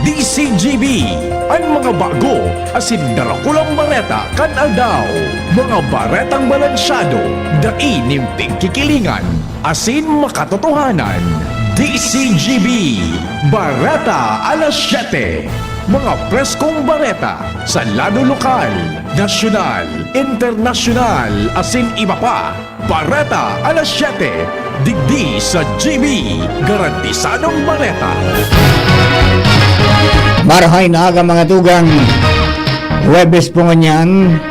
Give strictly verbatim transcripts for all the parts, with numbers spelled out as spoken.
D C G B, an mga bago asin darakulang bareta kan aldaw. Mga baretang balansyado, dai nin pigkikilingan asin makatotohanan. D C G B, Bareta Alas Siyete. Mga preskong bareta sa lado lokal, nasyonal, internasyonal, asin iba pa. Bareta Alas Siyete, digdi sa G B, garantisadong bareta. Marahay na aga, mga tugang. Huwebes po ngunyan,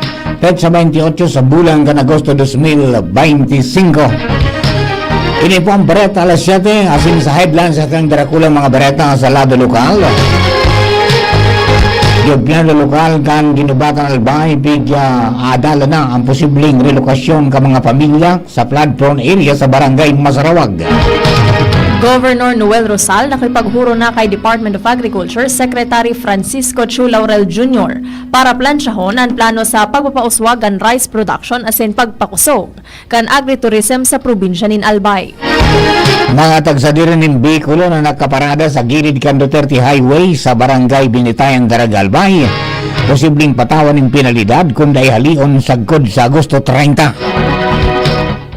petsa twenty-eight sa bulan kan Agosto dos mil veintisinco. Ini po ang Bareta Alas Siyete, asin sa headlines sa ating darakulang mga bareta sa lado lokal. Gobyerno lokal kan Guinobatan Albay, pig, ah, adala na ang posibleng relokasyon ka mga pamilya sa flood-prone area sa Barangay Masarawag. Governor Noel Rosal nakipaghuro na kay Department of Agriculture Secretary Francisco Chu Laurel Junior para plansyahon an plano sa pagpapauswag kan rice production asin pagpakusog kan agritourism sa probinsya nin Albay. Mga tagsadiri nin behikulo na nakaparada sa gilid kan Duterte Highway sa Barangay Binitayan, Daraga, Albay, posibleng patawan nin penalidad kun dai halion sagkod sa Agosto treinta.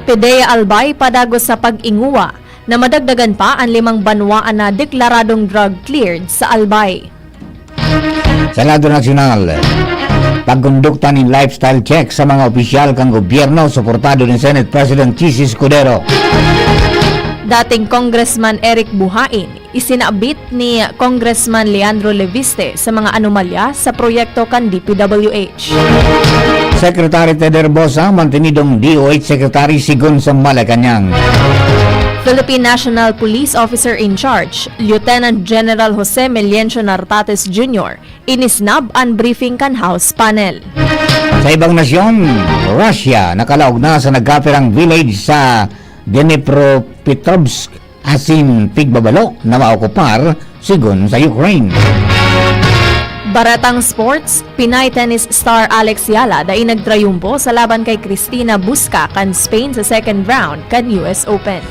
PDEA Albay padagos sa pag-inguwa na madagdagan pa an limang banwaan na deklaradong drug cleared sa Albay. Sa lado nasyonal, pagkondukta nin lifestyle check sa mga opisyal kan gobyerno, suportado ni Senate President Chiz Escudero. Dating Congressman Eric Buhain, isinabit ni Congressman Leandro Leviste sa mga anomalya sa proyekto kan D P W H. Secretary Ted Herbosa mantinidong D O H Secretary sigon sa Malacañang. Philippine National Police Officer in Charge, Lieutenant General Jose Meliencio Nartates Junior inisnab an briefing kan House panel. Sa ibang nasyon, Russia nakalaog na sa nagkapirang village sa Dnipropetrovsk asin pigbabalo na maokupar, sigon sa Ukraine. Baretang sports, Pinay tennis star Alex Yala dai nagtrayumpo sa laban kay Cristina Busca kan Spain sa second round kan U S Open.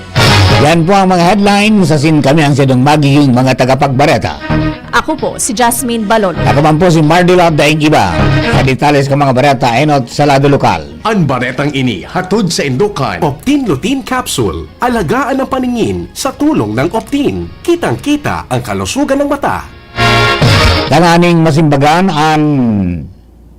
Yan po ang mga headlines. Asin kami ang sidong magiging mga tagapagbareta. Ako po si Jasmine Balolo. Ako man po si Mardy Love, daing iba. Sa detalles kan mga bareta, enot sa lado lokal. An baretang ini hatod saindo kan Optin Lutein Capsule. Alagaan ang paningin sa tulong ng Optin. Kitang-kita ang kalusugan ng mata. Tanganing masimbagan an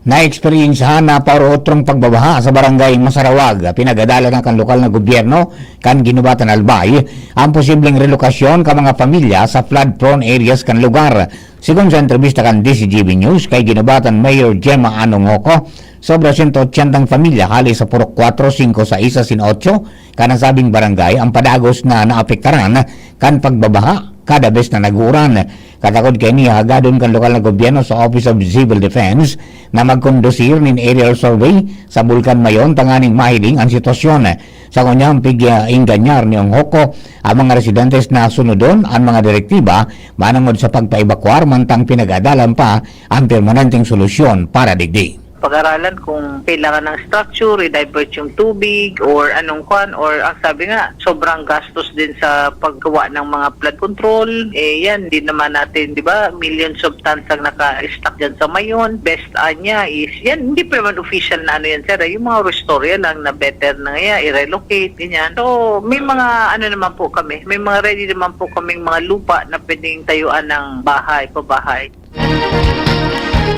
naeksperyensahan na paurotrong pagbabaha sa Barangay Masarawag, pinag-adalan na kan lokal na gobyerno kan Guinobatan Albay ang posibleng relokasyon kan mga pamilya sa flood-prone areas kan lugar. Sigon sa entrebista kan D C G B News kay Guinobatan Mayor Gemma Anong Hoco, sobra sento ochentang pamilya hali sa purok kwatro, singko, sais asin otso kan nasabing barangay ang padagos na naapektaran kan pagbabaha kada bes na nag-uuran. Katakod kaini, hagadon kan lokal na gobyerno sa Office of Civil Defense na magkondusir nin aerial survey sa Bulkan Mayon tanganing mahiling an sitwasyon. Sa ngunyan, pig-, ah, ingganyar ni Ong Hoco ang mga residentes na sunodon an mga direktiba manongod sa pagpaebakwar, mantang pinag-adalan pa ang permanenteng solusyon para digdi. Pag-aralan kung kailangan ng structure, i-divert yung tubig, or anong kwan, or ang sabi nga, sobrang gastos din sa paggawa ng mga flood control. Eh, yan, di naman natin, di ba, millions of tons ang naka-stock dyan sa Mayon. Best, ah, niya is, yan, hindi pa naman official na ano yan, sir. Yung mga restore yan lang na better na nga, i-relocate, ganyan. So, may mga, ano naman po kami, may mga ready naman po kaming mga lupa na pwedeng tayuan ng bahay, pabahay.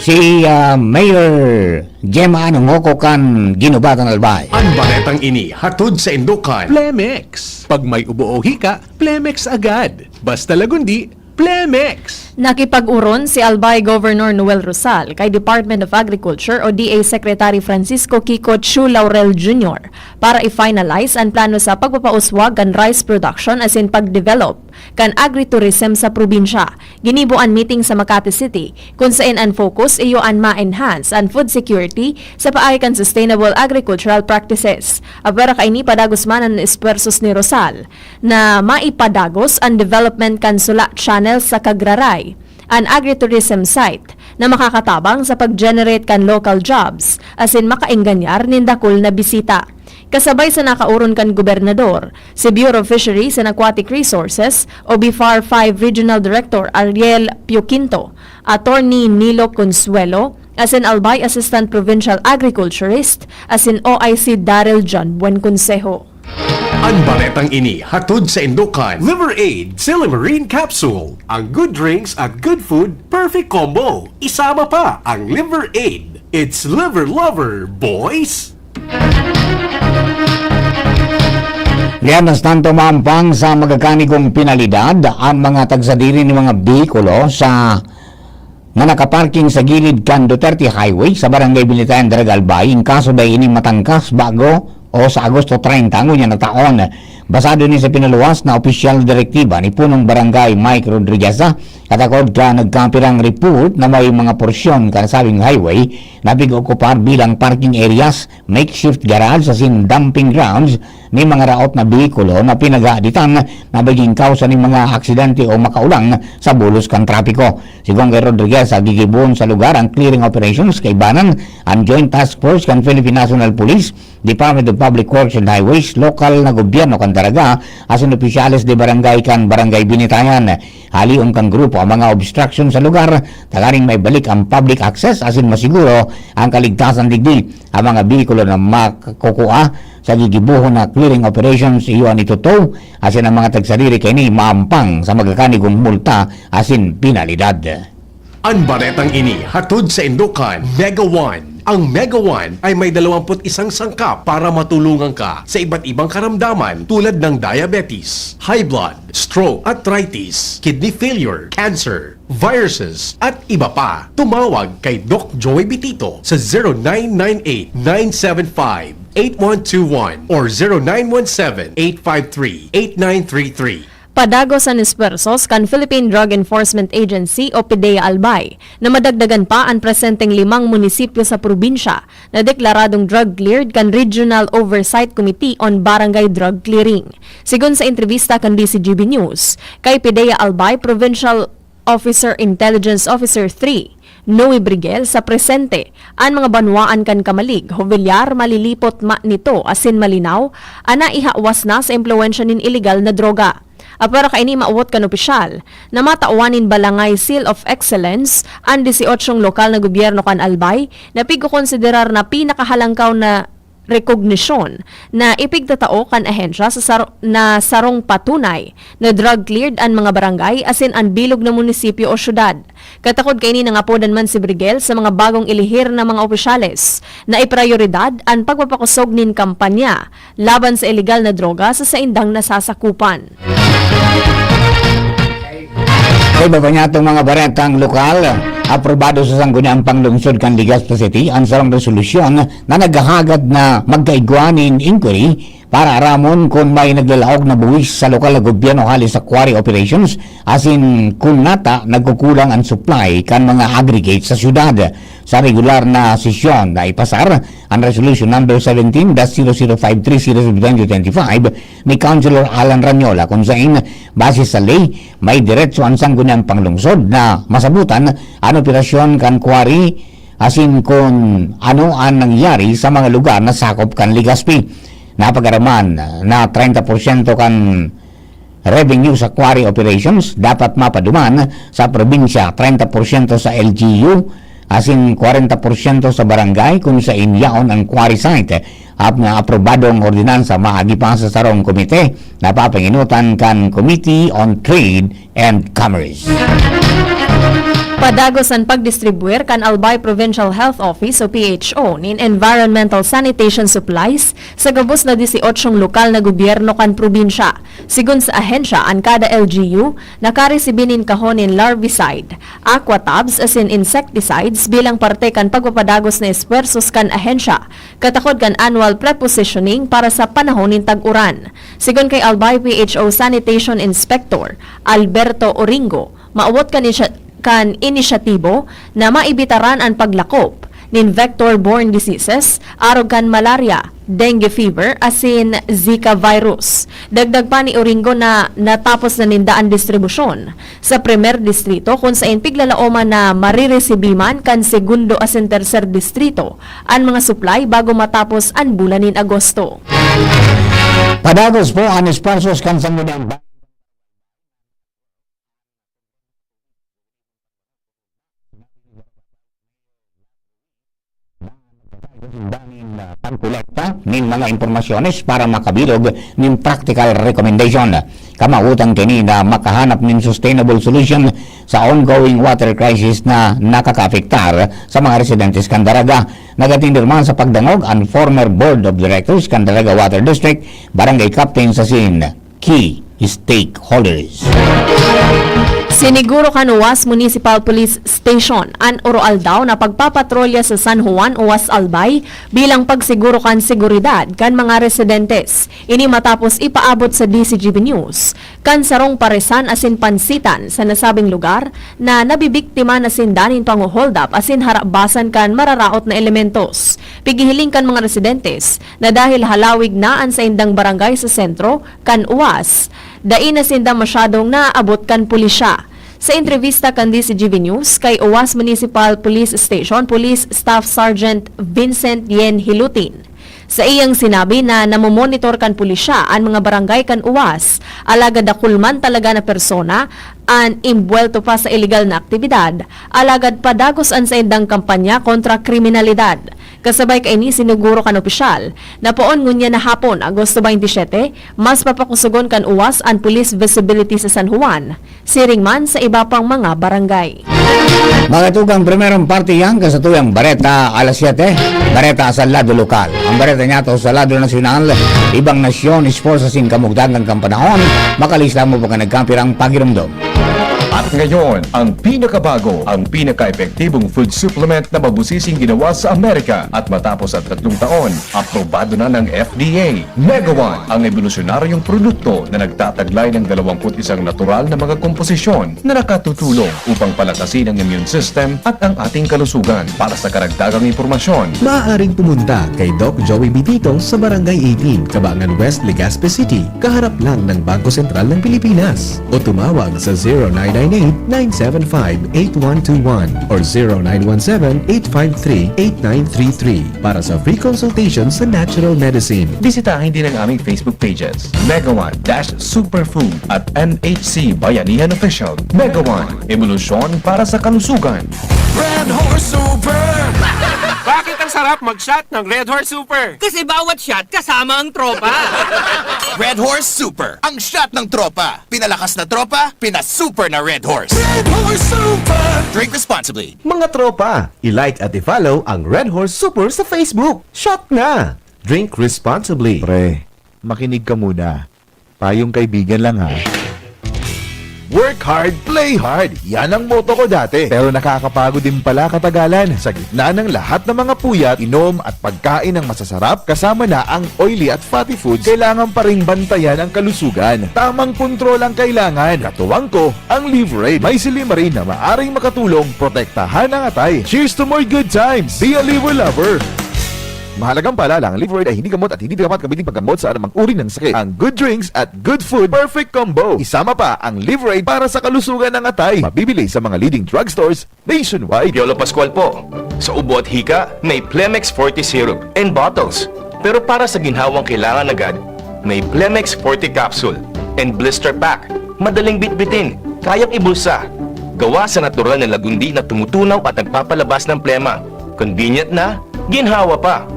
Si, ah, Mayor Gemma Anong Hoco kan Guinobatan Albay. An baretang ini hatod saindo kan Plemex. Pag may ubo o hika, Plemex agad. Basta Lagundi, Plemex! Nakipag-oron si Albay Governor Noel Rosal kay Department of Agriculture o D A Secretary Francisco Kiko Chu Laurel Junior para i-finalize an plano sa pagpapauswag kan rice production asin pag-develop kan agritourism sa probinsya. Ginibo an meeting sa Makati City, kun saen an focus iyo an ma-enhance an food security sa paagi kan sustainable agricultural practices. Apwera kaini, padagos man an espuwersos ni Rosal na maipadagos an development kan Sula Channel sa Kagraray, an agritourism site na makakatabang sa pag-generate kan local jobs asin makaengganyar nin dakul na bisita. Kasabay sa nakaoron kan gobernador, si Bureau of Fisheries and Aquatic Resources o BFAR five Regional Director Ariel Pioquinto, Attorney Nilo Consuelo, asin Albay Assistant Provincial Agriculturist, asin O I C Daryl John Buenconsejo. An baretang ini hatod sa indokan. Liver Aid, Silimarine Capsule. Ang good drinks at good food, perfect combo. Isama pa ang Liver Aid. It's Liver Lover, boys! Liyan, mas tanto maampang sa magakanigong penalidad ang mga tagsadiri ni mga behikulo sa na nakaparking sa gilid kan Duterte Highway sa Barangay Binitayan, Daraga, Albay, in kaso dai ini matangkas bago o sa Agosto treinta ngunyan na taon. Basado ni sa pinaluwas na opisyal na direktiba ni Punong Barangay Mike Rodriguez, katakod ka nagkapirang report na may mga porsyon kan sabing highway na pig-okupar bilang parking areas, makeshift garage asin dumping grounds ni mga raot na behikulo na pinaghahaditan na maging kausa nin mga aksidente o makaulang sa bulos kan trapiko. Sigon kay Rodriguez, gigibohon sa lugar ang clearing operations kaibanan an Joint Task Force kan Philippine National Police, Department of Public Works and Highways, lokal na gobyerno kan Daraga, asin opisyales de barangay kan Barangay Binitayan. Halion kan grupo ang mga obstruction sa lugar, tanganing maibalik ang public access asin masiguro ang kaligtasan digdi. Ang mga behikulo na makukua sa gigibohon na clearing operations iyo an itutow, asin ang mga tagsadiri kaini maampang sa magakanigong multa asin penalidad. An baretang ini hatod sa indokan Mega One. Ang Mega One ay may dalawampu't isang sangkap para matulungan ka sa iba't ibang karamdaman tulad ng diabetes, high blood, stroke, arthritis, kidney failure, cancer, viruses, at iba pa. Tumawag kay Doc Joy Bitito sa zero nine nine eight nine seven five eight one two one or zero nine one seven eight five three eight nine three three. Padagos an esfuerzos kan Philippine Drug Enforcement Agency o PDEA Albay na madagdagan pa an presenteng limang munisipyo sa probinsya na deklaradong drug cleared kan Regional Oversight Committee on Barangay Drug Clearing. Sigon sa entrebista kan D Z G B News, kay PDEA Albay Provincial Officer Intelligence Officer three, Noe Briguel, sa presente, an mga banwaan kan Camalig, Jovellar, Malilipot, Manito, asin Malinao, an naihawas na sa impluwensya nin iligal na droga. Apwera kaini, maawot kan opisyal na matawan nin Barangay Seal of Excellence an disyotsyong lokal na gobyerno kan Albay na pigkokonsiderar na pinakahalangkaw na rekognisyon na ipigtatao kan ahensya sa sar-, na sarong patunay na drug cleared an mga barangay asin an bilog na munisipyo o syudad. Katakod kaini, nangapodan man si Briguel sa mga bagong ilihir na mga opisyales na iprayoridad an pagpapakosog nin kampanya laban sa iligal na droga sa saindang nasasakupan. Sa iba pa niyatong mga baretang lokal, aprobado sa Sangguniang Panglungsod kan Legazpi City an sarong resolusyon na naghahagad na magkaigwa nin inquiry para aramon kun may naglalaog na buwis sa lokal na gobyerno hali sa quarry operations, asin kun nata nagkukulang an supply kan mga aggregate sa syudad. Sa regular na sesyon na ipasar an Resolution Number seventeen dash zero zero five three series of twenty twenty-five ni Councilor Alan Ranyola, kun sain, base sa ley, may diretso an Sangguniang Panglungsod na masabotan an operasyon kan quarry asin kun ano an nangyari sa mga lugar na sakop kan Legazpi. Napag-araman na treinta porsyento kan revenue sa quarry operations dapat mapaduman sa probinsya, treinta porsyento sa L G U, asin kwarenta porsyento sa barangay kun sain yaon an quarry site. Ap-, na aprobadong ordinansa maagi pa sa sarong komite na papanginutan kan Committee on Trade and Commerce. Padagos an pagdistribuir kan Albay Provincial Health Office o P H O nin environmental sanitation supplies sa gabos na disyotsyong lokal na gobyerno kan probinsya. Sigon sa ahensya, an kada L G U nakaresibi nin kahon nin larvicide, aquatabs asin insecticides bilang parte kan pagpapadagos na esfuerzos kan ahensya katakod kan annual prepositioning para sa panahon nin tag-uran. Sigon kay Albay P H O Sanitation Inspector Alberto Oringo, maawot kan isya-, kan inisyatibo na maibitaran an paglakop nin vector-borne diseases, arog kan malaria, dengue fever, asin Zika virus. Dagdag pa ni Oringo na natapos na ninda an distribusyon sa primer distrito, kun sain piglalaoman na mariresibi man kan segundo asin terser distrito an mga supply bago matapos an bulan nin Agosto. Padagos po an esfuerzos kan sangguniang pagkolekta nin mga impormasyones para makabilog nin practical recommendation. Kamawotan kaini na makahanap nin sustainable solution sa ongoing water crisis na nakakaapektar sa mga residentes kan Daraga. Nag-atender man sa pagdangog an former Board of Directors kan Daraga Water District, Barangay Captain sa sin key stakeholders. Siniguro kan Uwas Municipal Police Station an oroaldaw na pagpapatrolya sa San Juan, Uwas, Albay bilang pagsiguro kan seguridad kan mga residentes. Ini matapos ipaabot sa D C G B News kan sarong paresan asin pansitan sa nasabing lugar na nabibiktima na sinda nin pangho-hold up asin harabasan kan mararaot na elementos. Pighihiling kan mga residentes na dahil halawig na an saindang barangay sa sentro kan Uwas, dai na sinda masyadong naaabot kan pulisya. Sa entrevista kan D C G B News kay Uwas Municipal Police Station Police Staff Sergeant Vincent Yen Hilutin, sa iyang sinabi na namomonitor kan pulisya an mga barangay kan Uwas, alagad dakul man talaga na persona an imbuwelto pa sa ilegal na aktibidad, alagad padagos an saindang kampanya kontra kriminalidad. Kasabay kaini, siniguro kan opisyal na poon ngunyan na hapon, Agosto twenty-seven, mas papakusogon kan Uwas an police visibility sa San Juan, siring man sa iba pang mga barangay. Mga tugang, primerong parte yan, kasatuyang bareta alas siyete, bareta sa lado lokal. Ang bareta niyato sa lado nasyonal, ibang nasyon, sports asin kamugdagan kan panahon, makalihis lamang po kan nagkapirang pagirumdom. At ngayon, ang pinakabago, ang pinaka-epektibong food supplement na mabusising ginawa sa Amerika at matapos ang tatlong taon, aprobado na ng F D A. Megawan, ang ebolusyonaryong produkto na nagtataglay ng dalawampu't isang natural na mga komposisyon na nakatutulong upang palakasin ang immune system at ang ating kalusugan. Para sa karagdagang impormasyon, maaaring pumunta kay Doc Joey Bitito sa Barangay eighteen, Kabangan West, Legazpi City, kaharap lang ng Bangko Sentral ng Pilipinas. O tumawag sa zero nine nine eight, nine seven five, eight one two one or zero nine one seven, eight five three, eight nine three three para sa free consultation sa natural medicine. Bisitahin din ang aming Facebook pages, Megawan dash Superfood at M H C Bayanihan Official. Megawan, ebolusyon para sa kalusugan. Red Horse Super! Bakit ang sarap mag-shot ng Red Horse Super? Kasi bawat shot kasama ang tropa. Red Horse Super, ang shot ng tropa. Pinalakas na tropa, pinasuper na Red Horse. Red Horse Super! Drink responsibly. Mga tropa, i-like at i-follow ang Red Horse Super sa Facebook. Shot na! Drink responsibly. Pre, makinig ka muna. Payong kaibigan lang, ha. Work hard, play hard. Yan ang motto ko dati. Pero nakakapagod din pala katagalan. Sa gitna ng lahat ng mga puyat, inom at pagkain ng masasarap, kasama na ang oily at fatty foods, kailangan pa ring bantayan ang kalusugan. Tamang kontrol ang kailangan. Katuwang ko, ang Liverade. May silymarin na maaring makatulong protektahan ang atay. Cheers to more good times! Be a Liver Lover! Mahalagang paalala, ang Liverade ay hindi gamot at hindi dapat gamitin panggamot sa anumang uri ng sakit. Ang good drinks at good food, perfect combo. Isama pa ang Liverade para sa kalusugan ng atay. Mabibili sa mga leading drugstores nationwide. Piolo Pascual po. Sa ubo at hika, may Plemex Forte Syrup and bottles. Pero para sa ginhawang kailangan agad, may Plemex Forte Capsule and Blister Pack. Madaling bitbitin, kayang ibulsa. Gawa sa natural na lagundi na tumutunaw at nagpapalabas ng plema. Convenient na, ginhawa pa.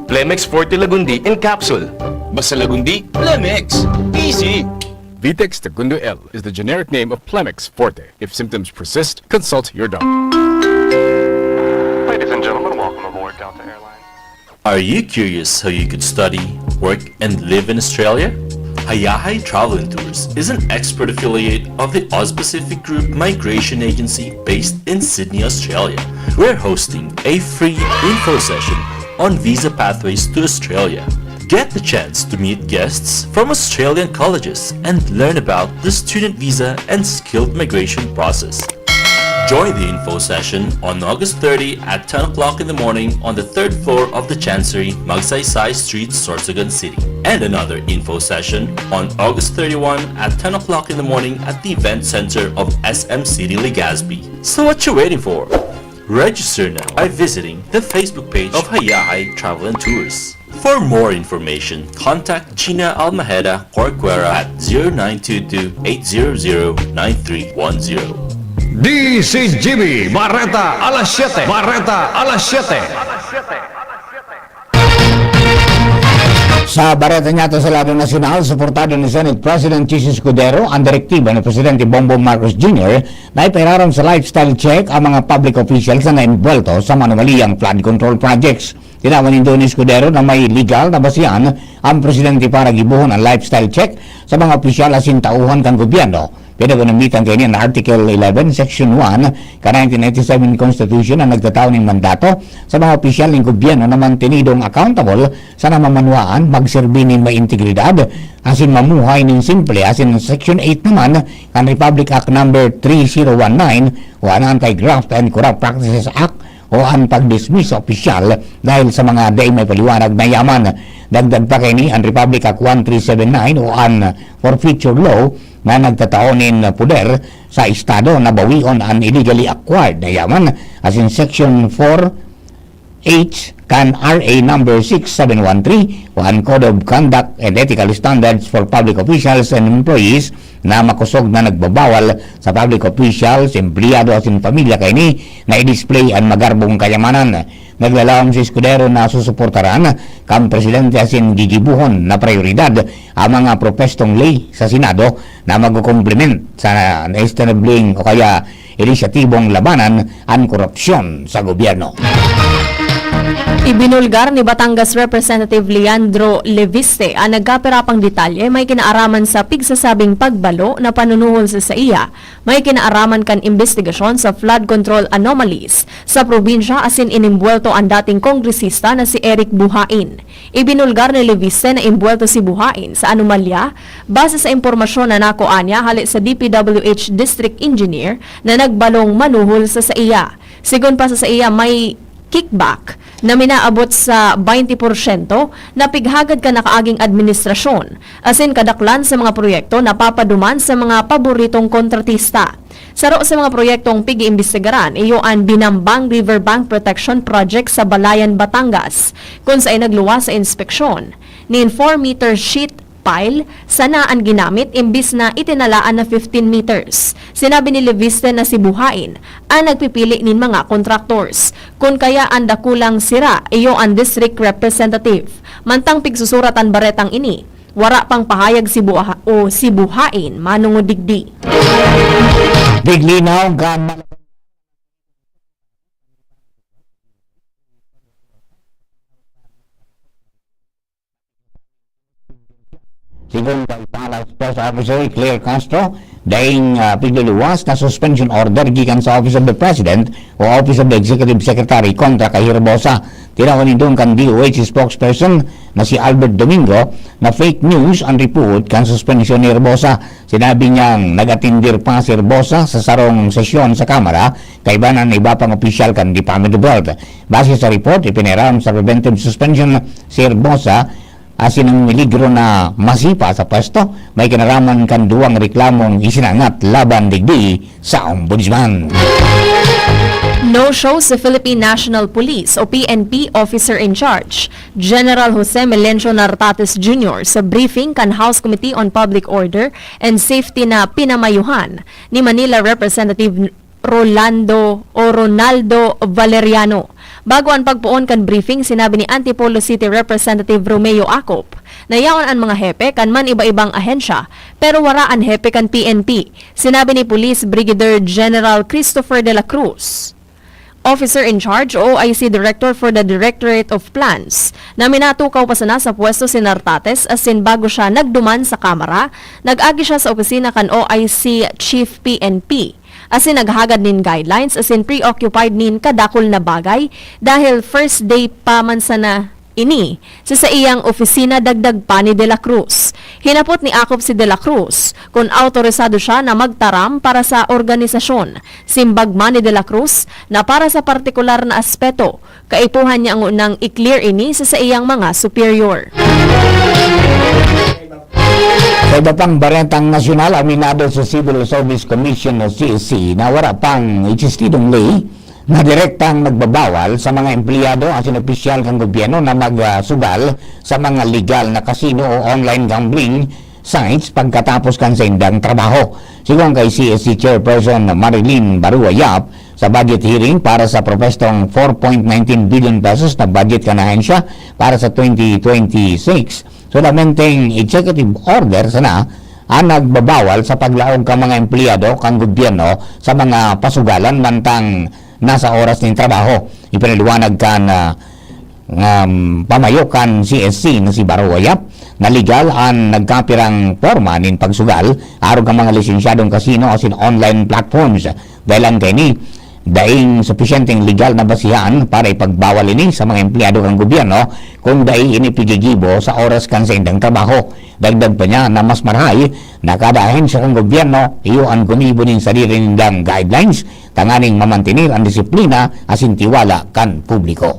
Plemex Forte Lagundi in Capsule. Basta Lagundi, Plemex. Easy! Vitex Segundo L is the generic name of Plemex Forte. If symptoms persist, consult your doctor. Ladies and gentlemen, welcome aboard Delta Airlines. Are you curious how you could study, work, and live in Australia? Hayahay Travel and Tours is an expert affiliate of the Oz Pacific Group Migration Agency based in Sydney, Australia. We're hosting a free info session on visa pathways to Australia. Get the chance to meet guests from Australian colleges and learn about the student visa and skilled migration process. Join the info session on August thirty at ten o'clock in the morning on the third floor of the Chancery, Magsaysay Street, Sorsogon City. And another info session on August thirty-one at ten o'clock in the morning at the Event Center of S M City Legazpi. So what you waiting for? Register now by visiting the Facebook page of Hayahay Travel and Tours. For more information, contact Gina Almajeda Corcuera at zero nine two two, eight zero zero, nine three one zero. D C G B Bareta alas siyete. Bareta alas siyete. Sa bareta niyato sa lado nasyonal, suportado ni Senate President Chiz Escudero ang direktiba ni Presidente Bongbong Marcos Junior na ipairarom sa lifestyle check ang mga public officials na naimbuwelto sa manumaliyang flood control projects. Tinawan nindo ni Escudero na may legal na basehan ang presidente para gibohon ang lifestyle check sa mga opisyal asin tauhan kan gobyerno. Pinagunamitan kaini an Article eleven, Section one kan nineteen ninety-seven Constitution na nagtatao nin mandato sa mga opisyal nin gobyerno na mantenidong accountable sa namamanwaan, magserbi nin may integridad, asin mamuhay nin simple, asin Section eight naman kan Republic Act Number three zero one nine o an Anti-Graft and Corrupt Practices Act o an pag-dismiss sa opisyal dahil sa mga dai may paliwanag na yaman. Dagdag pa kaini an Republic Act one three seven nine o an Forfeiture Law na nagtatao nin poder sa Estado na bawion an illegally acquired na yaman, asin Section four H kan R A number six seven one three o an Code of Conduct and Ethical Standards for Public Officials and Employees na makosog na nagbabawal sa public officials, empleyado asin pamilya kaini na i-display an magarbong kayamanan. Naglaom si Escudero na susuportaran kan presidente asin gigibohon na prayoridad ang mga propwestong ley sa Senado na magkukumplement sa naestabling o kaya inisyatibong labanan an korupsyon sa gobyerno. Ibinulgar ni Batangas Representative Leandro Leviste an nagkapirapang detalye may kinaaraman sa pigsasabing pagbalo na panunuhol sa saiya may kinaaraman kan imbestigasyon sa flood control anomalies sa probinsya asin inimbuwelto an dating kongresista na si Eric Buhain. Ibinulgar ni Leviste na imbuwelto si Buhain sa anomalya base sa impormasyon na nakuha niya hale sa D P W H District Engineer na nagbalong manuhol sa saiya. Sigon pa sa saiya, may kickback na minaabot sa baynte porsyento na pighagad kan nakaaging administrasyon, asin kadaklan sa mga proyekto na papaduman sa mga paboritong kontratista. Saro sa mga proyektong pig-iimbestigaran iyo an Binambang River Bank Protection Project sa Balayan, Batangas, kun saen nagluwas sa inspeksyon nin four meter sheet pile sana an ginamit imbis na itinalaan na fifteen meters. Sinabi ni Leviste na si Buhain an nagpipili nin mga contractors, kun kaya an dakulang sira iyo an district representative. Mantang pigsusurat an baretang ini, wara pang pahayag si Buha-, o si Buhain manungod digdi. Biglinaw kan Sigon kay Palace Press Officer Claire Castro, daing, ah, pigluluwas na suspension order gikan sa Office of the President o Office of the Executive Secretary kontra kay Herbosa. Tinawan nindong kan D O H spokesperson na si Albert Domingo na fake news ang report kan suspensyon ni Herbosa. Sinabi niyang nag-atindir pa si Herbosa sa sarong sesyon sa Kamara kaiba na iba pang opisyal kan Department of Health. Base sa report, ipinairam sa preventive suspension si Herbosa asin ang miligro na masipa sa pwesto may kinaraman kan duwang reklamong isinangat laban digdi sa Ombudsman. No-show si Philippine National Police o P N P Officer in Charge, General Jose Melencio Nartates Junior sa briefing kan House Committee on Public Order and Safety na pinamayuhan ni Manila Representative Rolando o Ronaldo Valeriano. Bago an pagpoon kan briefing, sinabi ni Antipolo City Representative Romeo Acop na yaon an mga hepe kan man iba-ibang ahensya, pero wara an hepe kan P N P. Sinabi ni Police Brigadier General Christopher de la Cruz, Officer in Charge o O I C Director for the Directorate of Plans, na minatukaw pa sana sa pwesto si Nartates asin bago siya nagduman sa Kamara, nag-agi siya sa opisina kan O I C Chief P N P. Asin naghagad nin guidelines asin preoccupied nin kadakul na bagay dahil first day pa man sana ini sa saiyang opisina, dagdag pa ni De La Cruz. Hinapot ni Acop si De La Cruz kun awtorisado siya na magtaram para sa organisasyon. Simbag man ni De La Cruz na para sa partikular na aspeto, kaipuhan niya ngunang i-clear ini sa saiyang mga superior. Sa iba pang baretang nasyonal, aminado sa Civil Service Commission o C S C na wara pang eksistidong ley na direktang nagbabawal sa mga empleyado asin opisyal kan gobyerno na magsugal sa mga legal na kasino o online gambling sites pagkatapos kan saindang trabaho. Sigon kay C S C Chairperson Marilyn Barua Yap, sa budget hearing para sa propestong four point nineteen billion pesos na budget kan ahensya para sa twenty twenty-six, solamente executive order sana ang nagbabawal sa paglaog kan mga empleyado kan gobyerno sa mga pasugalan, mantang nasa oras nin trabaho. Ipinaliwanag kan, ah, um, pamayo kan C S C na si Baro Wayap na legal an nagkapirang porma nin pagsugal arog kan mga lisensyadong kasino asin online platforms. Dahelan kaini, daing supisyenteng legal na basihan para ipagbawal ini sa mga empleyado kan gobyerno, kung dai ini pigigibo sa oras kan saindang trabaho. Dagdag pa niya na mas marahay na kada ahensya kan gobyerno iyo an gumibo nin sadiri nindang guidelines tanganing mamantener an disiplina asin tiwala kan publiko.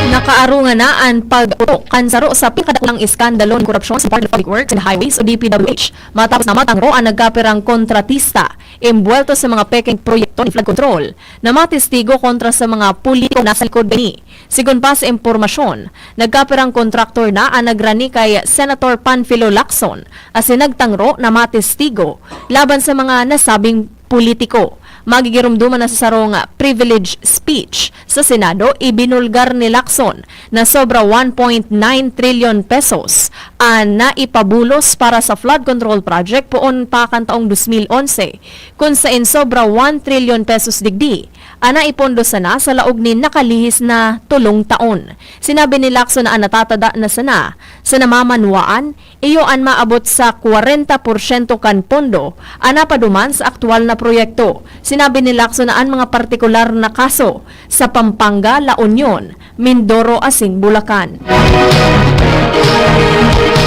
Nakaarungan na an pag-utok kan saro sa pinakadakulang iskandalo nin korupsyon sa Department of Public Works and Highways o D P W H, matapos na matangro an nagkapirang kontratista imbuwelto sa mga pekeng proyekto nin flood control na matestigo kontra sa mga politiko na sa likod kaini. Sigon pa sa impormasyon, nagkapirang kontraktor na an nagrani kay Senator Panfilo Lacson asin nagtangro na matestigo laban sa mga nasabing politiko. Magigiromdoman na sa sarong privilege speech sa Senado, ibinulgar ni Lacson na sobra one point nine trillion pesos an naipabulos para sa flood control project poon pa kan taong dos mil onse, kun saen sobra one trillion pesos digdi an naipondo sana sa laog nin nakalihis na tolong taon. Sinabi ni Lacson na an natatada na sana sa namamanwaan, iyo an maabot sa kwarenta porsyento kan pondo an napaduman sa aktuwal na proyekto. Sinabi ni Lacson na an mga partikular na kaso sa Pampanga, La Union, Mindoro asin Bulacan.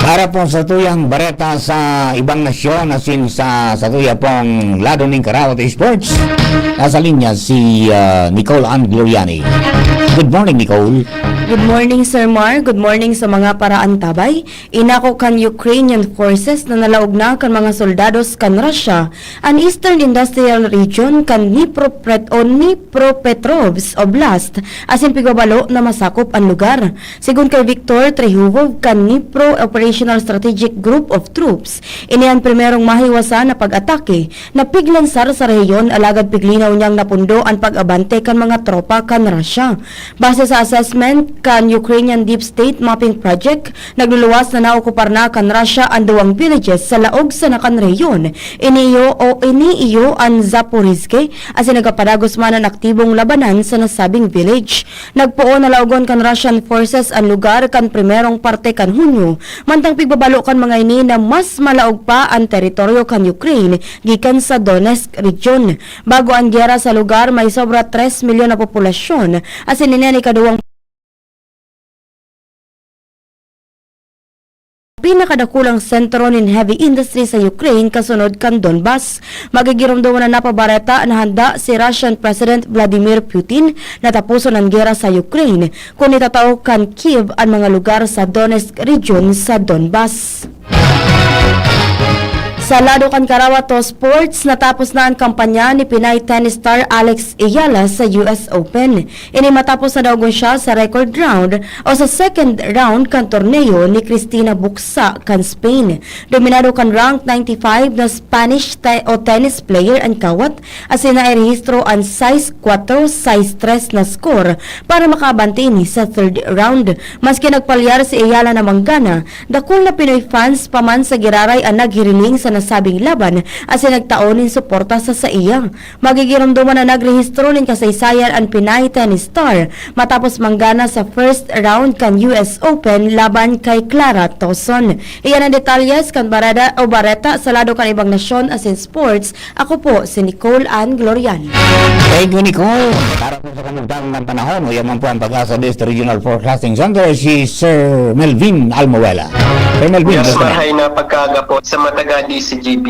Para po sa tuyang bareta sa ibang nasyon asin sa, sa tuya pong lado ning Karawat Sports, nasa linya si, ah, Nicole Ann Gloriani. Good morning, Nicole. Good morning, Sir Mar. Good morning sa mga paraantabay. Inako kan Ukrainian forces na nalaog na kan mga soldados kan Russia an Eastern Industrial Region kan Dnipropet-, o Dnipropetrovsk Oblast, asin pigbabalo na masakop an lugar. Sigon kay Viktor Trehuvov kan Dnipro Operational Strategic Group of Troops, ini an primerong mahiwasan na pag-atake na piglansar sa rehiyon, alagad piglinaw niyang napundo an pag-abante kan mga tropa kan Russia. Base sa assessment kan Ukrainian Deep State Mapping Project, nagluluwas na naokupar na kan Russia an duwang villages sa laog sana kan rehiyon. Ini iyo o ini iyo an Zaporizhzhia, asin nagapadagos man an aktibong labanan sa nasabing village. Nagpoon na laogon kan Russian forces an lugar kan primerong parte kan Hunyo, mantang pigbabalo kan mga ini na mas malaog pa an teritoryo kan Ukraine gikan sa Donetsk region. Bago an giyera sa lugar, may sobra tres milyon na populasyon, asin ini an ikaduwang pinakadakulang sentro nin heavy industry sa Ukraine kasunod kan Donbas. Magigiromdoman na napabareta na handa si Russian President Vladimir Putin na taposon an giyera sa Ukraine kun itatao kan Kyiv an mga lugar sa Donetsk region sa Donbas. Sa lado kan Karawato Sports, natapos na an kampanya ni Pinay tennis star Alex Eala sa U S Open. Ini matapos na daogon siya sa record round o sa second round kan torneo ni Cristina Bucsa kan Spain. Dominado kan rank ninety-five na Spanish te-, o tennis player an kawat, asin nairehistro an sais kwatro, sais tres na score para makaabante ini sa third round. Maski nagpalyar si Eala na manggana, dakul na Pinoy fans pa man sa giraray an naghiriling sa nasabing laban asin nagtao nin suporta sa saiya. Magigiromdoman na nagrehistro nin kasaysayan an Pinay tennis star matapos manggana sa first round kan U S Open laban kay Clara Tozon. Iyan an detalyes kan barada o bareta sa lado kan ibang nasyon asin sports. Ako po si Nicole Ann Glorian. Thank you, Nicole. Para po sa kamugtang ng panahon, uya man po ang Pag-asa East Regional Forecasting Center, si Sir Melvin Almuela. Sir Melvin, Yes, gusto na. Mahay na pagkagapo sa mga taga D C G B.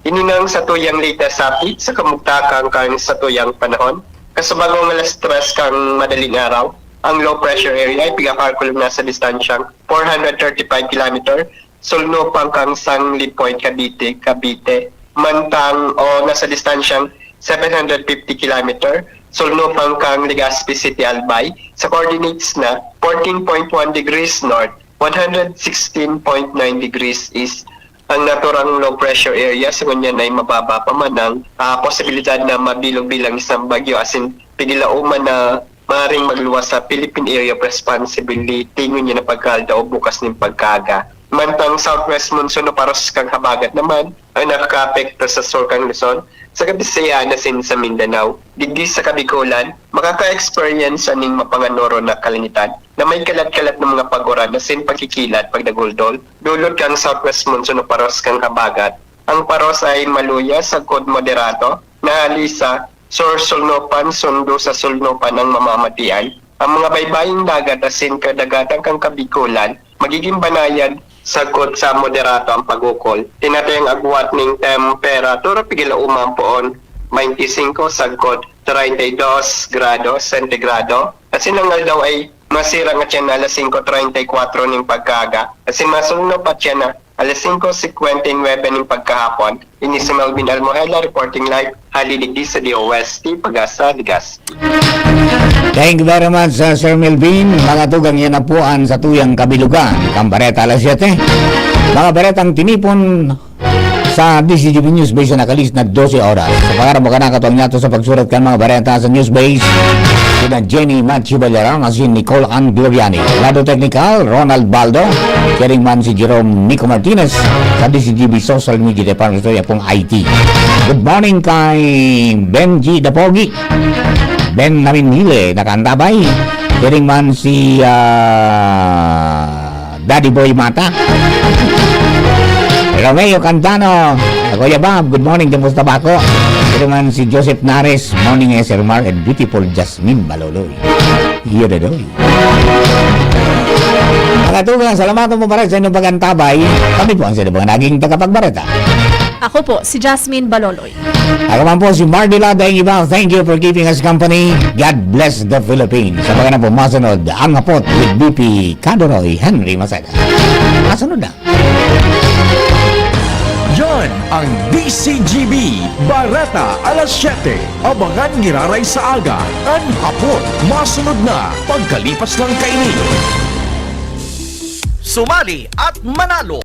Ini nang satuyang latest update sa kamugtakan kan satuyang panahon. Kasabagong alas tres kan madaling araw, ang low pressure area ay pigkakalkulo na sa distansyang four hundred thirty-five kilometer, sulno pang kang Sangley Point, Cavite, Cavite. Mantang o nasa distansyang seven hundred fifty kilometer, Solnopan kan Legazpi City, Albay, sa coordinates na fourteen point one degrees north, one hundred sixteen point nine degrees east. Ang naturang low pressure area sa ngunyan ay mababa pa man ang, ah, posibilidad na mabilog bilang isang bagyo, asin pigilauman na maaaring magluwas sa Philippine Area of Responsibility ngunyan na pagkaaldao o bukas nin pagkaaga. Mantang southwest monsoon o paros kan habagat naman ang nakakaapekto sa sur kan Luzon, sa Kabisayaan asin sa Mindanao. Digdi sa Kabikolan, makaka-experience nin mapanganoro na kalangitan na may kalat-kalat na mga pag-uran asin pagkikilat, pagdaguldol. Dulot kan southwest monsoon o paros kan habagat. Ang paros ay maluya sagkod moderato na hali sa sur Solnopan, sundo sa Solnopan ang mamamatian. Ang mga baybaying dagat asin kadagatan kan Kabikolan magigin banayad sagkod sa moderato ang pag-ukol. Tinatayang agwat nin temperatura pigilauman poon, twenty-five sagkod treinta y dos grado sentigrado. Asin ang aldaw ay masirang atyan na alas singko treinta y kuwatro nin pagkaaga. Asin masulnop atyan na alas singko singkwenta y nuwebe nin pagkahapon. Ini si Melvin Almohela reporting live hali digdi sa D O S T Pag-asa, Legazpi. Thank you very much, uh, Sir Melvin. Mga tugang, yan na po ang satuyang kabilugan. Kan Bareta alas siyete. Mga baretang tinipon sa D Z G B News Base na kalis na dose oras. Sa pangarap mo ka nakatuang niyato sa pagsurat kan mga bareta sa News Base, sina Jenny Matthew Valera, si Nicole Ann Gloriani. Lado teknikal, Ronald Baldo. Siring man si Jerome Nico Martinez. Sa D Z G B Social Media Department, ito yung pong I T. Good morning kay Benji Dapogi. Ben Naminile, nakaantabay. Siring man si, ah, Daddy Boy Mata. Romeo Cantano. Kuya Bob, good morning. Kamusta ba ako? Siring man si Joseph Nares. Morning, S R Mar and beautiful Jasmine Baloloy. Iyo na doy. Mga tugang, salamat mo para sa inyong pag-antabay. Kami po ang sa inyong mga naging tagapagbareta. Ako po, si Jasmine Baloloy. Ako man po, si Mardy Lada Ibal. Thank you for keeping us company. God bless the Philippines. Sa mga na po, masunod, ang hapot with B P Kadoroy, Henry Maceda. Masunod na. Yan ang D Z G B Bareta alas siyete. Abangan giraray sa aga, an hapot, masunod na pagkalipas lang kaini. Sumali at manalo.